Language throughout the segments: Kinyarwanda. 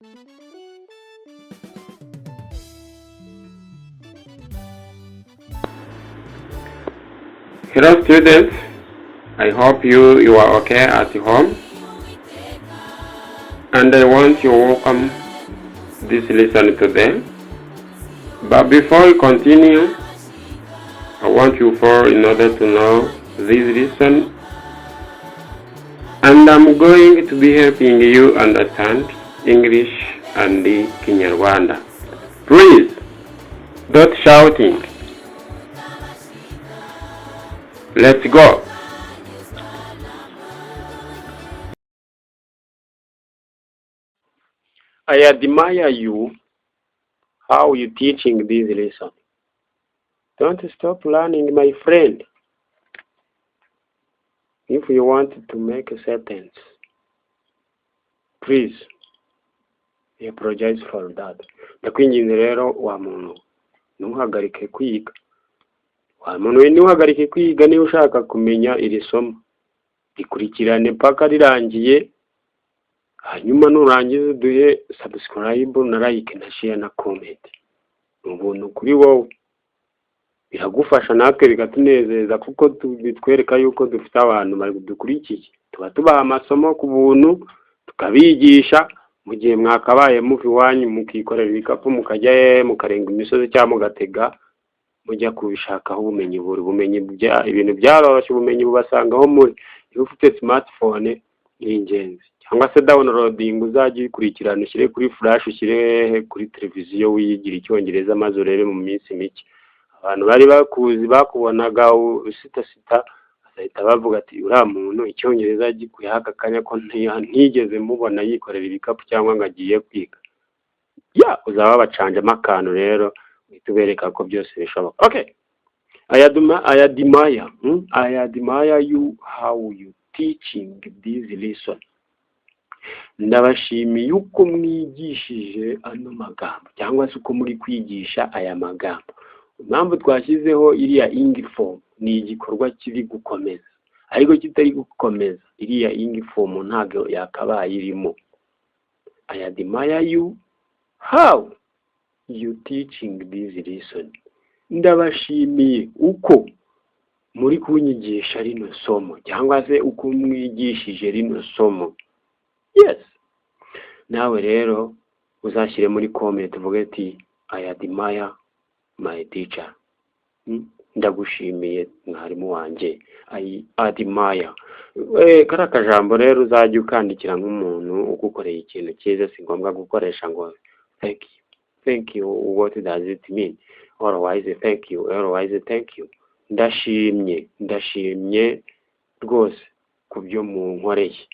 Hello students, I hope you are okay at home, and I want to welcome this lesson today. But before we continue, I want you for in order to know this lesson, and I'm going to be helping you understand English and the Kinyarwanda. Please, don't shouting. Let's go. I admire you how you teaching this lesson. Don't stop learning, my friend. If you want to make a sentence, please, I apologize for that. Ndakwinginze rero wa muntu, ntuhagarike kwiga. Wa muntu we, ntuhagarike kwiga. Niba ushaka kumenya iri somo, rikurikirane paka rirangiye, hanyuma nurangiza uduhe subscribe na like na share na comment. Ni ubuntu kuri wowe, biragufasha natwe bikatunezeza, kuko bitwereka yuko dufite abantu badukurikiye. Tuba tubaha amasomo ku buntu, tukabigisha mu gihe mwakabaye muva iwanyu mukikorera ibikapu, mukajya hehe, mukarenga imisozi cyangwa mugatega mujya kubishakaho ubumenyi. Buri bumenyi ibintu byaroroshye, ubumenyi bubasanga aho muri. Niba ufite smartphone ni ingenzi, cyangwa se downloading, uzajya uyikurikirana, ushyire kuri flash, ushyire hehe, kuri televiziyo, wiyigira Icyongereza, maze urebe mu minsi mike abantu bari bakuzi bakubonaga usitasita bazahita bavuga ati: "Uriya muntu Icyongereza yagikuyeho aka kanya, ko ntigeze mubona yikorera ibikapu cyangwa ngo agiye kwiga?" Ya uzaba wabacanjemo akantu rero, uhita ubereka ko byose bishoboka. Okay, I admire, I admire you how you teaching this lesson. Ndabashimiye uko mwigishije ano magambo, cyangwa se uko muri kwigisha aya magambo. Impamvu twashyizeho iriya ing form ni igikorwa kiri gukomeza, ariko kitari gukomeza iriya ing form ntabwo yakabaye irimo. I admire you how you teaching this lesson. Ndabashimiye uko muri kunyigisha rino somo, cyangwa se uko mwigishije rino somo. Yes, nawe rero uzashyire muri comment uvuge ati: "I admire my teacher." Ndagushimiye mwarimu wanjye. I admire. Kariya kajambo rero uzajya ukandikira nk'umuntu ugukoreye ikintu cyiza. Si ngombwa gukoresha ngo "thank you". Thank you, what does it mean? Otherwise thank you, otherwise thank you. Ndashimye, ndashimye rwose ku byo munkoreye.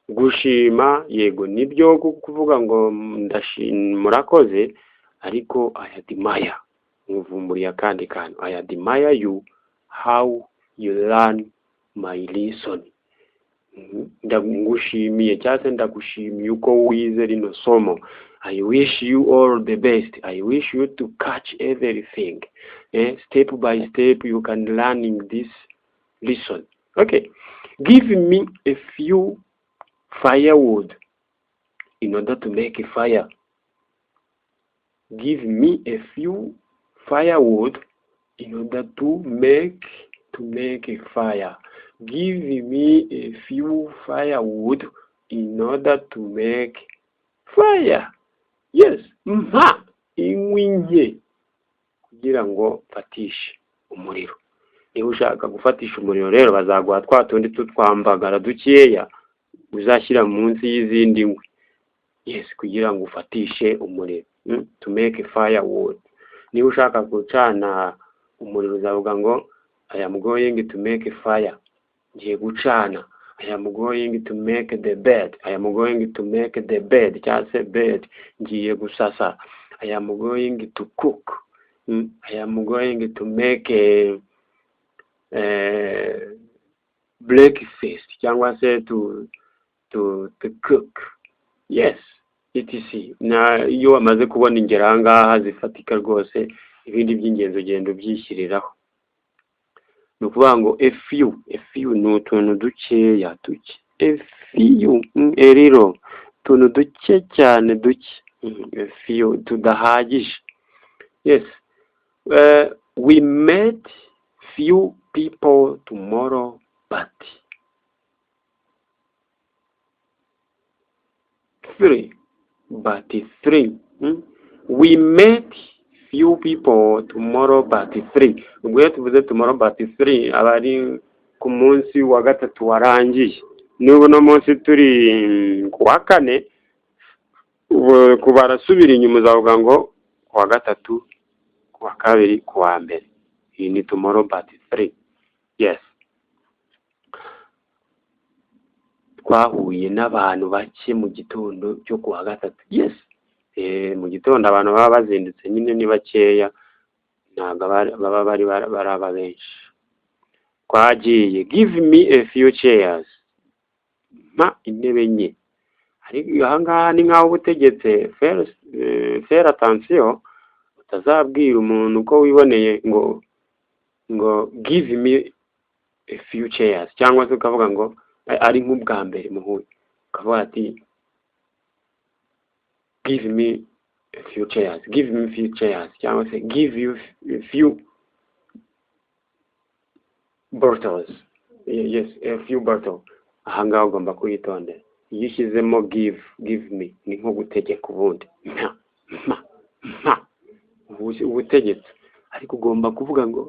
Gushima yego nibyo, kuvuga ngo murakoze, ariko I admire, nkuvumburiye akandi kantu. I admire you how you learn my lesson. Ndagushimiye cyangwa se ndagushimiye uko wize rino somo. I wish you all the best. I wish you to catch everything. Step by step you can learning this lesson. Okay, give me a few firewood in order to make a fire. Give me a few firewood in order to make a fire. Give me a few firewood in order to make fire. Yes, mpa inkwi nke kugira ngo mfatishe umuriro. Niba ushaka gufatisha umuriro rero, bazaguha twa tundi tutwambagara dukeya uzashyira munsi y'izindi nkwi, yes, kugira ngo ufatishe umuriro. To make firewood. Niba ushaka gucana umuriro, uzavuga ngo: "I am going to make fire." Ngiye gucana. I am going to make the bed. I am going to make the bed, cyangwa se bed, ngiye gusasa. I am going to cook. I am going to make a breakfast, cyangwa se to cook, yes, etc. Na iyo wamaze kubona ingero aha ngaha zifatika rwose, ibindi by'ingenzi ugenda ubyishyiriraho. Ni ukuvuga ngo a few, a few ni utuntu dukeya duke. A few, a little. Utuntu duke cyane, duke, a few tudahagije. Yes, we met few people tomorrow but three, but three. We met few people tomorrow but three. Ubwo iyo tuvuze tomorrow but three, aba ari ku munsi wa gatatu warangiye. N'ubu uno munsi turi ku wa kane, ubu barasubira inyuma, uzavuga ngo ku wa gatatu, ku wa kabiri, ku wa mbere. Iyi ni tomorrow but three. Yes, twahuye n'abantu bake mu gitondo cyo ku wa gatatu. Yes, mu gitondo abantu baba bazindutse nyine ni bakeya, ntabwo baba bari baraba benshi. Twagiye. Give me a few chairs, mpa intebe nke. Ariko aha ngaha ni nk'aho uba utegetse. Faire attention, utazabwira umuntu uko wiboneye ngo "Give me a few chairs", cyangwa se ukavuga ngo ari nk'ubwa mbere muhuye, ukavuga ati "Give me a few chairs, give me a few chairs", cyangwa se "Give you a few bottles". Yes, a few bottles. Aha ngaha ugomba kuhitondera. Iyo ushyizemo give, give me, ni nko gutegeka ubundi. Mpa, mpa, mpa, ubutegetsi. Ariko ugomba kuvuga ngo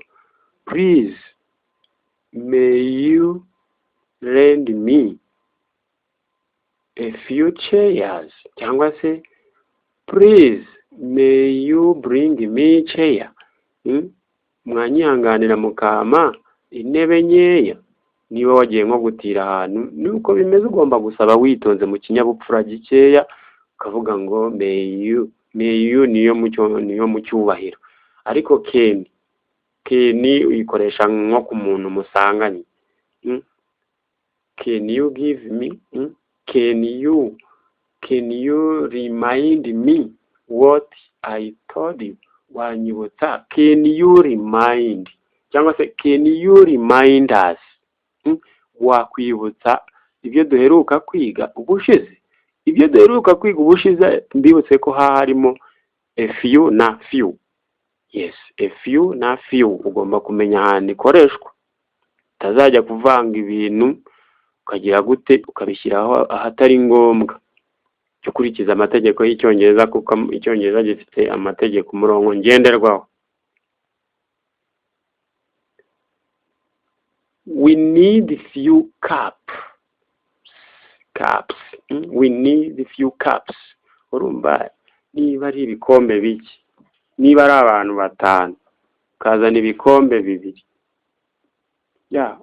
"Please, may you lend me a few chairs?" cyangwa se "Please, may you bring me chair?" Mwanyihanganira mukampa intebe nkeya? Niba wagiye nko gutira ahantu, nuko bimeze, ugomba gusaba witonze mu kinyabupfura gikeya, ukavuga ngo "may you". May you niyo mu cyubahiro, ariko can, can uyikoresha nko ku muntu musanganye. Can you give me? Can you remind me what I told you? Wanyibutsa? Can you remind, cyangwa se can you remind us? Wakwibutsa ibyo duheruka kwiga ubushize? Ibyo duheruka kwiga ubushize, mbibutse ko harimo a few na few. Yes, a few na few, ugomba kumenya ahantu ikoreshwa, utazajya kuvanga ibintu, ukagira gute, ukabishyiraho ahatari ngombwa. Cyo ukurikiza amategeko y'Icyongereza, kuko Icyongereza gifite amategeko, umurongo ngenderwaho. We need few cups, cups. We need few cups. Urumva niba ari ibikombe bike, niba ari abantu batanu, ukazana ibikombe bibiri, ya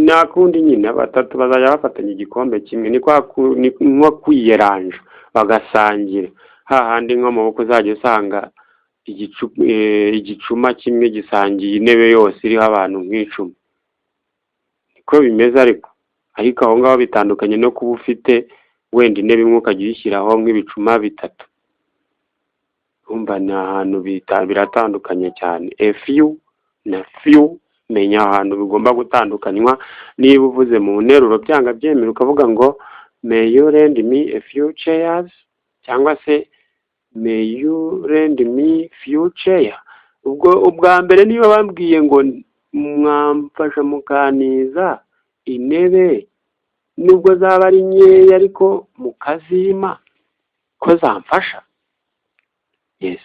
nta kundi nyine, batatu bazajya bafatanya igikombe kimwe. Ni kwa ni nko kwiyeranja bagasangira, hahandi nko mu bukwe uzajya usanga igicuma kimwe gisangiye intebe yose iriho abantu nk'icumi. Niko bimeze, ariko aho ngaho bitandukanye no kuba ufite wenda intebe imwe ukajya uyishyiraho nk'ibicuma bitatu. Urumva ni ahantu biratandukanye cyane. A few na few, menya ahantu bigomba gutandukanywa. Niba uvuze mu nteruro, byanga byemera ukavuga ngo "May you lend me a few chairs?" cyangwa se "May you lend me few chair?" Ubwo ubwa mbere, niba bambwiye ngo mwamfasha mukantiza intebe, nubwo zaba ari nkeya, ariko mukazimpa ko zamfasha. Yes,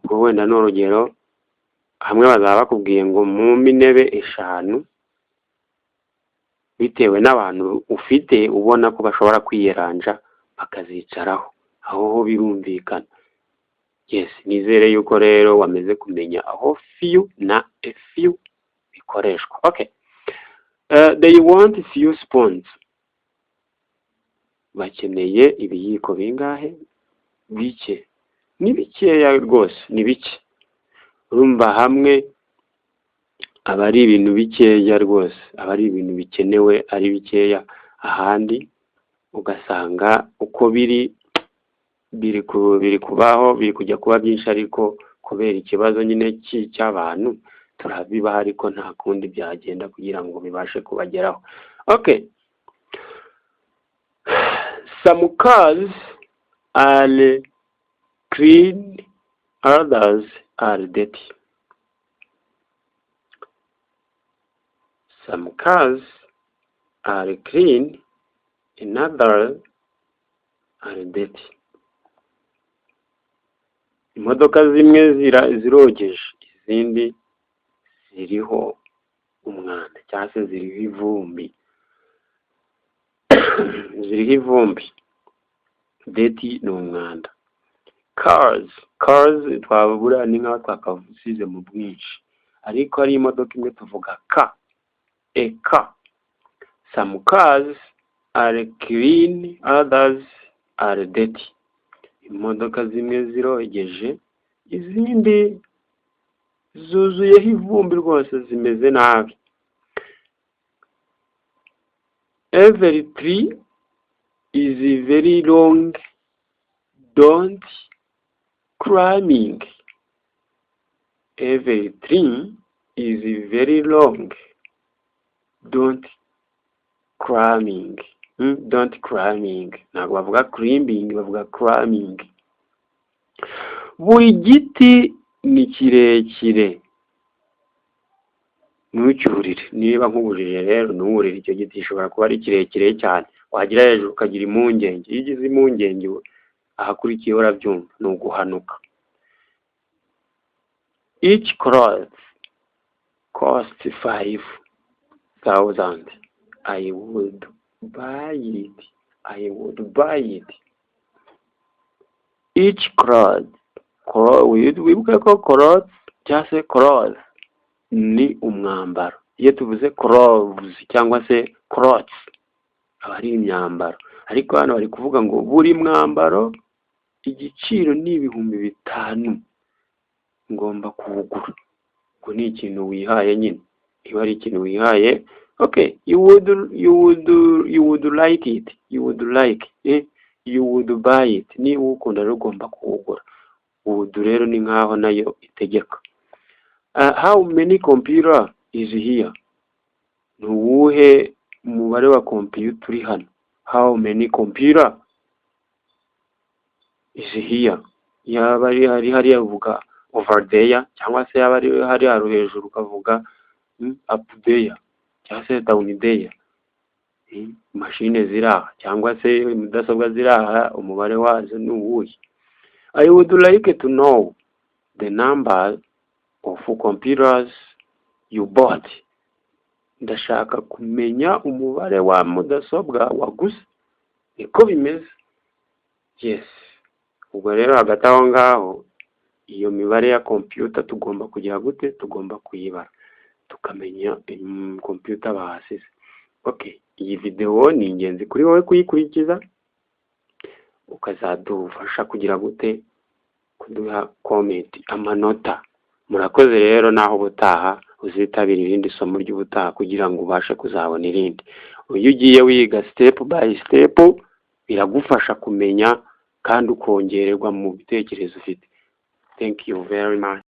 ubwo wenda ni urugero. Hamwe bazaba bakubwiye ngo mumpe intebe eshanu, bitewe n'abantu ufite, ubona ko bashobora kwiyeranja bakazicaraho, aho ho birumvikana. Yes, nizere yuko rero wamaze kumenya aho few na a few bikoreshwa. Okay, they want few spoons. Bakeneye ibiyiko bingahe? Bike. Ni bikeya rwose, ni bike. Urumva hamwe aba ari ibintu bikeya rwose, aba ari ibintu bikenewe ari bikeya, ahandi ugasanga uko biri biri kubaho, biri kujya kuba byinshi, ariko kubera ikibazo nyine cy'abantu turabibaha, ariko nta kundi byagenda kugira ngo bibashe kubageraho. Okay, Some cars are clean, others are dirty. Some cars are clean and others are dirty. Imodoka zimwe zirogeje, izindi ziriho umwanda cyangwa se ziriho ivumbi, ziriho ivumbi. Dirty ni umwanda. Cars, cars twabura ni nkaho twakasize mu bwinshi, ariko ari imodoka imwe tuvuga car, a car. Some cars are clean, others are dirty. Imodoka zimwe zirogeje, izindi zuzuyeho ivumbi rwose, zimeze nabi. Every tree is very long, don't climbing. Every tree is very long, don't climbing. Don't climbing. Ntabwo bavuga climbing, bavuga climbing. Buri giti ni kirekire, ntucyurire. Niba nkubujije rero, ntuwurire icyo giti, gishobora kuba ari kirekire cyane, wagira hejuru ukagira impungenge. Iyo ugize impungenge, ahakurikiyeho urabyumva, ni uguhanuka. Each cloth cost 5,000. I would buy it. I would buy it. Each cloth, wibuke ko cloth cyangwa se cloth ni umwambaro. Iyo tuvuze clothes cyangwa se clothes, aba ari imyambaro, ariko hano bari kuvuga ngo buri mwambaro igiciro ni 5000, ngomba kuwugura. Ubwo ni ikintu wihaye nyine. Niba ari ikintu wihaye, okay, you would like it, you would like, you would buy it. Niba uwukunda rero ugomba kuwugura. Would rero ni nkaho nayo itegeka. How many computer is here? Ni uwuhe mubare wa computer uri hano? How many computer is here? Yaba ari hariya uvuga over there, cyangwa se yaba ari hariya hejuru ukavuga up there cyangwa se down there. Mashine ziri aha cyangwa se mudasobwa ziri aha, umubare wazo ni uwuhe? I would like to know the number of computers you bought. Ndashaka kumenya umubare wa mudasobwa waguze. Niko bimeze. Yes, ubwo rero hagati aho ngaho iyo mibare ya computer tugomba kugira gute? Tugomba kuyibara, tukamenya computer bahasize. Okay, iyi videwo ni ingenzi kuri wowe kuyikurikiza, ukazadufasha kugira gute? Kuduha comment, amanota. Murakoze rero, naho ubutaha uzitabira irindi somo ry'ubutaha kugira ngo ubashe kuzabona irindi. Iyo ugiye wiga step by step, biragufasha kumenya kandi ukongererwa mu bitekerezo ufite. Thank you very much.